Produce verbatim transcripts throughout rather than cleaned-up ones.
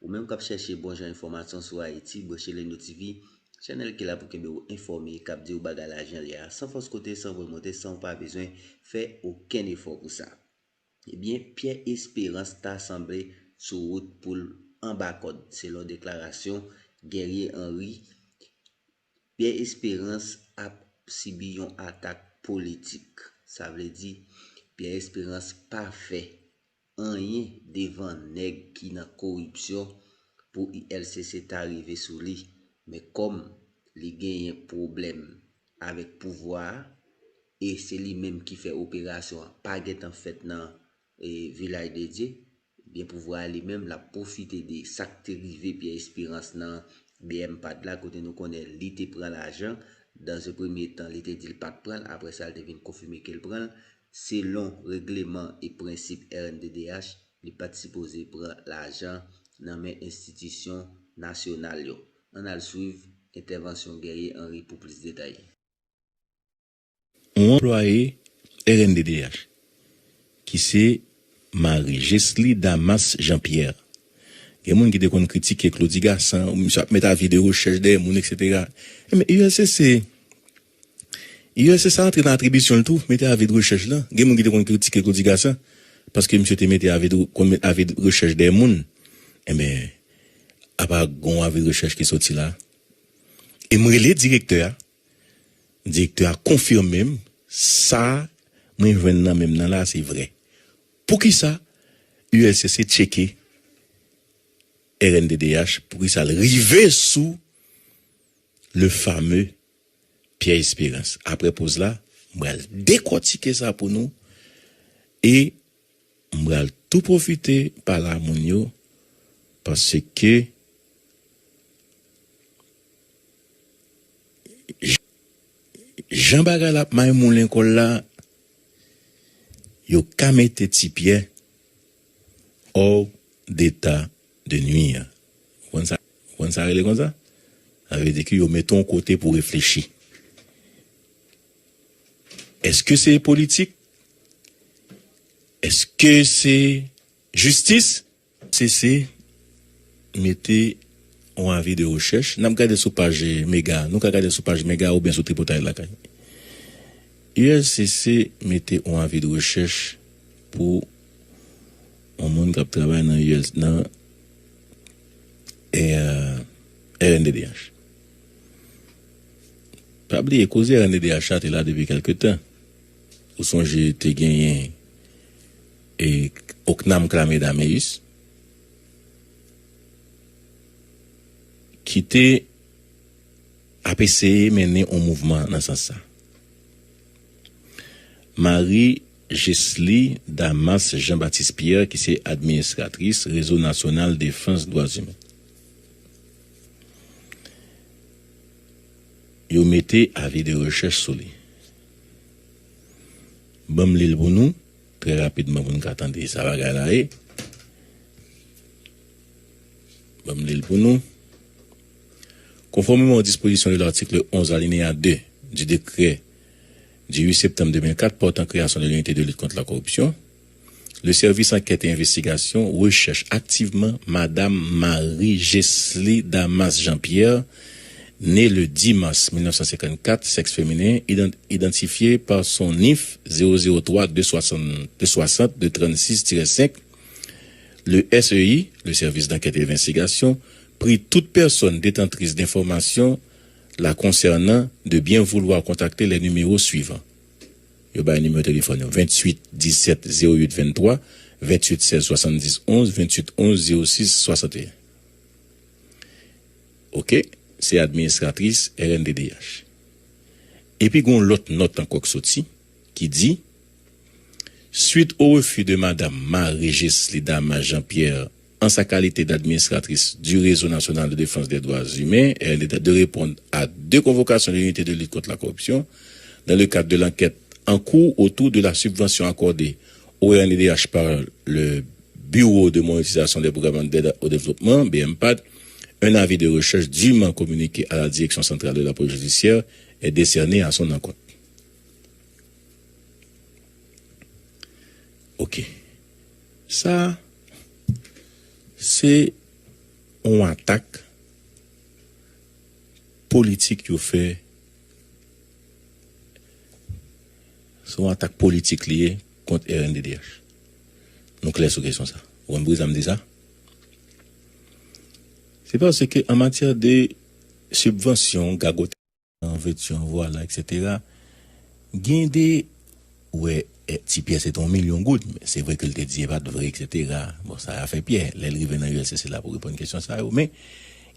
Ou menm k ap chèche bon jan enfòmasyon sou Ayiti, branche Lendo T V, chanèl ki la pou kenbe w enfòme, k ap di w bagay la jan l ye a, san fòs kote, san vòlmonte, san w pa bezwen fè okenn efò pou sa. Ebyen, Pierre Espérance ta sanble sou wout pou l anba kòd, selon deklarasyon Guerrier Henry. Pierre Espérance ap sibi yon atak politik. Sa vle di, Pierre Espérance pa fè anyen devan nèg ki nan koripsyon pou U L C C ta rive sou li. Men kòm li genyen pwoblèm avèk pouvwa a, e se li menm ki fè operasyon an pa gentan fèt nan, e, Vilaj de Dye, ebyen, pouvwa a li menm, l ap pwofite de sa k te rive Pierre Espérance nan B M pad la, kote nou konnen li te pran lajan. Dans un premier temps, li te di l pa t pran l, apre sa, l te vin konfime ke l pran l. Selon regleman e prensip R N D D H, li pa t sipoze pran lajan nan men enstitisyon nasyonal yo. Ann al swiv entèvansyon Guerrier Henry pou plis detay. Yon anplwaye R N D D H, ki se Marie Jesly Damas Jean Pierre. Gen moun ki te konn kritike Claudy Gassant, misye ap met avi de rechèch dèyè moun, etsetera. Enben, U L C C, U L C C antre nan atribisyon l tou, mete avi de rechèch lan. Gen moun ki te konn kritike Claudy Gassant, paske misye te mete avi de, konn met avi de rechèch dèyè moun. Enben, apa gen yon avi de rechèch ki soti la. E m rele direktè a, direktè a konfime m, sa mwen jwenn nan men m nan la, se vrè. Poukisa U L C C tcheke R N D D H, poukisa l rive sou le fameux Pierre Espérance? Apre poz la, m pral dekòtike sa pou nou e m pral tou pwofite pale a moun yo, paske jan bagay la ap may moulen kò l la, yo ka mete Ti Pyè hors d'état de nuire. Ou konn sa, ou konn sa rele konsa? Sa vle di ke yo mete w yon kote pou w reflechi. Èske se politik? Èske se jistis? U L C C mete yon avi de rechèch. N ap gade sou paj Mega. Nou ka gade sou paj Mega oubyen sou Tripotay Lakay. U L C C mete yon avi de rechèch pou yon moun k ap travay nan U L C, nan, eh, R N D D H. Pa bliye, koze R N D D H la te la depi kèlke tan. Ou sonje te genyen, e, Ocnam Clamé Daméus, ki te ap eseye mennen yon mouvman nan sans sa. Marie Jesly Damas Jean Baptiste Pierre, ki se administratris Réseau National Défense Droits Humains. Yo mete avi de rechèch sou li. Ban m li l pou nou, trè rapidman, pou n ka tande sa bagay la ye. Ban m li l pou nou. Conformément aux dispositions de l'article onze, alinéa deux du décret du huit septembre deux mille quatre portant création de l'unité de lutte contre la corruption, le service enquête et investigation recherche activement Madame Marie Jesly Damas Jean-Pierre, née le dix mars mille neuf cent cinquante-quatre, sexe féminin, ident-, identifiée par son nif zéro zéro trois deux soixante, deux soixante, deux trente-six tiret cinq. Le S E I, le service d'enquête et d'investigation, prie toute personne détentrice d'informations la concernant de bien vouloir contacter les numéros suivants. Yo bay nimewo telefòn yo: vingt-huit dix-sept zéro huit vingt-trois, vingt-huit seize soixante-dix onze, vingt-huit onze zéro six soixante et un. Oke, se administratris R N D D H. Epi gen yon lòt nòt ankò k soti, ki di, suite au refus de Madame Marie Jesly Damas Jean-Pierre, en sa qualité d'administratrice du Réseau National de Défense des Droits Humains, R N D D H, de répondre à deux convocations de l'Unité de lutte contre la corruption dans le cadre de l'enquête en cours autour de la subvention accordée au R N D D H par le Bureau de monétisation des programmes d'aide au développement, B M pad, un avis de recherche dûment communiqué à la Direction centrale de la police judiciaire est décerné à son encontre. Oke. Sa, se yon atak politik yo fè, se yon atak politik li ye kont R N D D H. Nou klè sou kesyon sa. Ou konn poukisa m di sa? Se paske an matyè de sibvansyon, gagote, anvètyon, vwala, etsetera, gen de, ou wè, eh, Ti Pyè se te yon milyon goud, men se vre ke l te di e pa t vre, etsetera. Bon, sa afè Pyè, lè l rive nan U L C C la pou reponn kesyon sa yo, men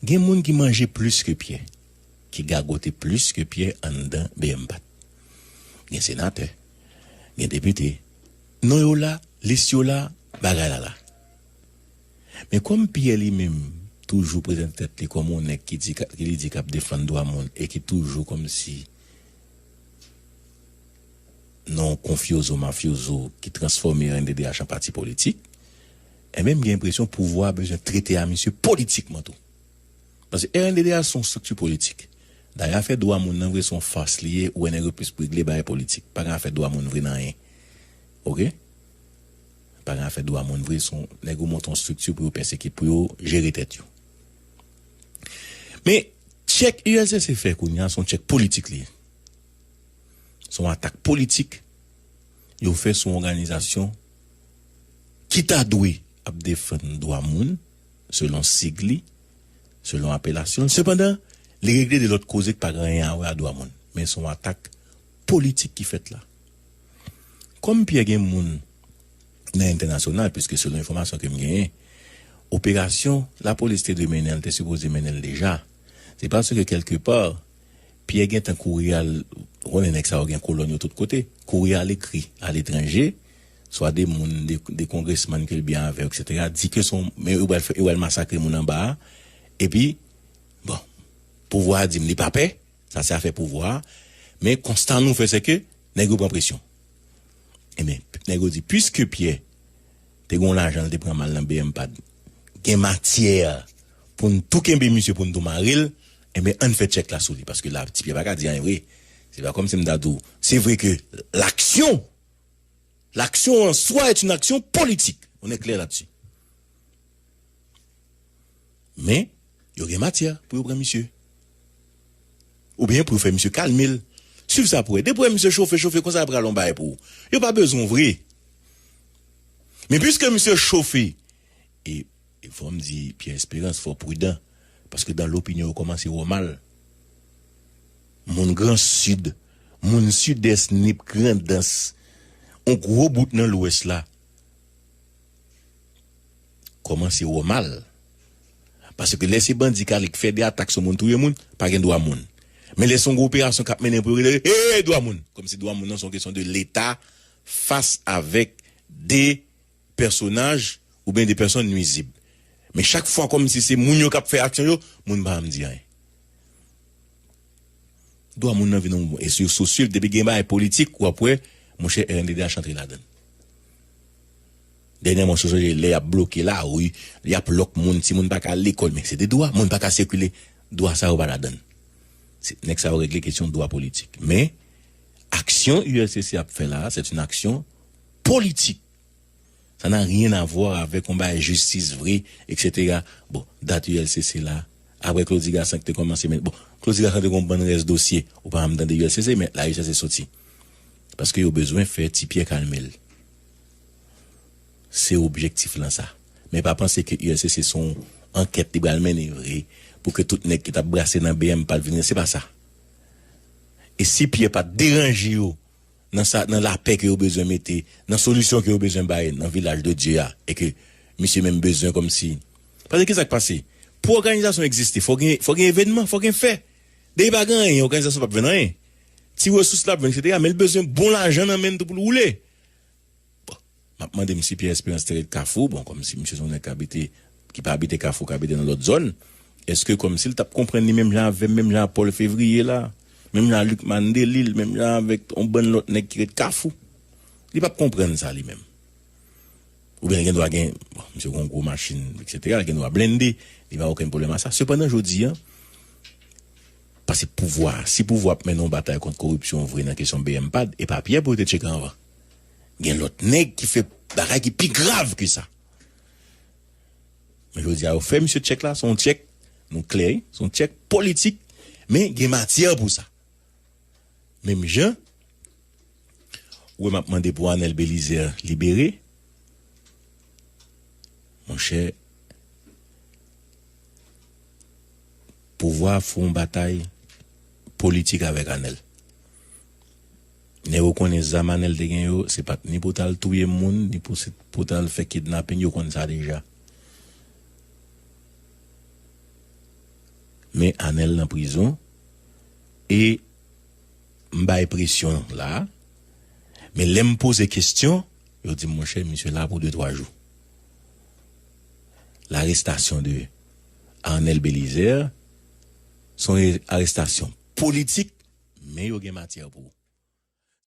gen moun ki manje plis ke Pyè, ki gagote plis ke Pyè anndan B M P A T. Gen senatè, gen depite. Non yo la, lis yo la, bagay la la. Men kòm Pyè li menm toujou prezante tèt li kòm yon nèg ki di, ki li di k ap defann dwa moun e ki toujou kòmsi nan yon konfyozo mafyozo ki transfòme R N D D H an pati politik, enben, m gen enpresyon pouvwa a bezwen trete a misye politikman tou. Paske R N D D H se yon estrikti politik. Dayè, afè dwa moun nan vre se yon fas li ye, ou wè nèg yo plis pou regle bagay politik. Pa gen afè dwa moun vre nan anyen. Oke? Pa gen afè dwa moun vre, se yon nèg yo monte yon estrikti pou yo pèsekite, pou yo jere tèt yo. Men, tchèk U L C C fè kounye a, se yon tchèk politik li ye. Se yon atak politik yo fè sou yon òganizasyon ki ta dwe ap defann dwa moun, selon sig li, selon apelasyon l. Sepandan, li regle de lòt koze ki pa gen anyen a wè a dwa moun. Men se yon atak politik ki fèt la. Kòm Pyè gen moun nan entènasyonal, piske selon enfòmasyon ke m genyen, operasyon lapolis te dwe mennen an, l te sipoze mennen l deja. Se paske kèlkepa, Pyè gentan kouri al, ou konnen nèg sa yo gen kolòn yo tout kote, kouri al ekri aletranje, swa de moun, de, de kongresmann ke l byen avè yo, etsetera, di ke se yon, men yo pral fè, yo pral masakre moun anba a, epi, bon, pouvwa a di m li pa pè, sa se afè pouvwa a, men konsta nou fè se ke nèg yo pran presyon. Ebyen, nèg yo di, piske Pyè te gen yon lajan l te pran mal nan B M P A T, gen matyè pou n tou kenbe misye, pou n tou mare l, ebyen, ann fè tchèk la sou li, paske la, Ti Pyè pa ka di anyen vre. Se pa kòmsi m ta di w, se vre ke laksyon, l'action en soi est une action politique. On est clair là-dessus. Men, yo gen matyè pou yo pran misye. Oubyen pou yo fè misye kalme l. Swiv sa pou wè. Depi w wè misye chofe, chofe konsa, y ap rale yon bagay pou ou. Yo pa bezwen w vre. Men piske misye chofe, e, e fò m di Pierre Espérance, fò w pridan. Paske dan lopinyon, yo kòmanse wè w mal. Moun Gran Sid, moun Sidès, Nip, Grandans, yon gwo bout nan Lwès la, kòmanse wè w mal. Paske lè se bandi k ale k fè de atak sou moun, touye moun, pa gen dwa moun. Men lè se yon gwo operasyon k ap mennen pou yo rele, hey, dwa moun! Kòmsi dwa moun nan se yon kesyon de Leta fas avèk de pèsonaj oubyen de pèsòn nwizib. Men chak fwa kòmsi se moun yo k ap fè aksyon yo, moun pa janm di anyen. Dwa moun nan vin yon, e si w sou swiv, depi gen bagay politik, w ap wè, monchè, R N D D H antre ladan l. Dènyèman, w sonje lè y ap bloke lari, y ap lòk moun, timoun pa ka al lekòl, men se de dwa, moun pa ka sikile, dwa sa yo pa ladan l. Se, nèg sa yo regle kesyon dwa politik. Men, aksyon U L C C ap fè la, c'est une action politique. Sa n'a rien à voir avec yon bagay jistis vre, etsetera. Bon, dat U L C C la, apre Claudy Gassant te kòmanse, men bon, Claudy Gassant te gon bann rès dosye, ou pa janm tande U L C C, men la U L C C soti. Paske yo bezwen fè Ti Pyè kalme l. Se objektif lan sa. Men pa panse ke U L C C se yon ankèt li pral mennen vre, pou ke tout nèg ki t ap brase nan B M pa t vin, se pa sa. E si Pyè pa t deranje yo, nan sa, nan lapè ke yo bezwen mete, nan solisyon ke yo bezwen bay nan vilaj de Dye a, e ke misye menm bezwen kòmsi. Paske kisa k pase? Pou òganizasyon egziste, fò gen, fò gen evènman, fò gen fè. Depi pa gen anyen, òganizasyon p ap jwenn anyen. Ti resous l ap jwenn, etsetera, men l bezwen bon lajan nan men l tou pou l woule. Bon, m ap mande m si Pierre Espérance te ret Kafou, bon, kòmsi misye se yon nèg k abite, ki pa abite Kafou, k abite nan lòt zòn, èske kòmsi l t ap konprann li menm jan avè m, menm jan a Paul Février la, menm jan a Luc Mandelil, menm jan avèk yon bann lòt nèg ki ret Kafou? Li p ap konprann sa li menm. Oubyen l gen dwa gen, bon, misye gen yon gwo machin, etsetera, l gen dwa blende, li pa okenn pwoblèm a sa. Sepandan, jodi a, paske pouvwa, si pouvwa ap mennen yon batay kont koripsyon vre nan kesyon B M pad, e pa Pierre pou yo te tcheke anvan. Gen lòt nèg ki fè bagay ki pi grav ke sa. Men jodi a, yo fè misye tchèk la, se yon tchèk, nou klè, wi, se yon tchèk politik, men gen matyè pou sa. Menm jan, ou wè m ap mande pou Anèl Belizaire libere, monchè, pouvwa fè yon batay politik avèk Anèl. Nèg yo konnen zam Anèl te gen yo, se pa t ni pou t al touye moun, ni pou, se pou t al fè kidnapin, yo konn sa deja. Men Anèl nan prizon, e m bay presyon la, men lè m poze kesyon, yo di m, monchè, misye la pou de twa jou. Larestasyon de Arnel Belizaire, se yon arestasyon politik, men yo gen matyè pou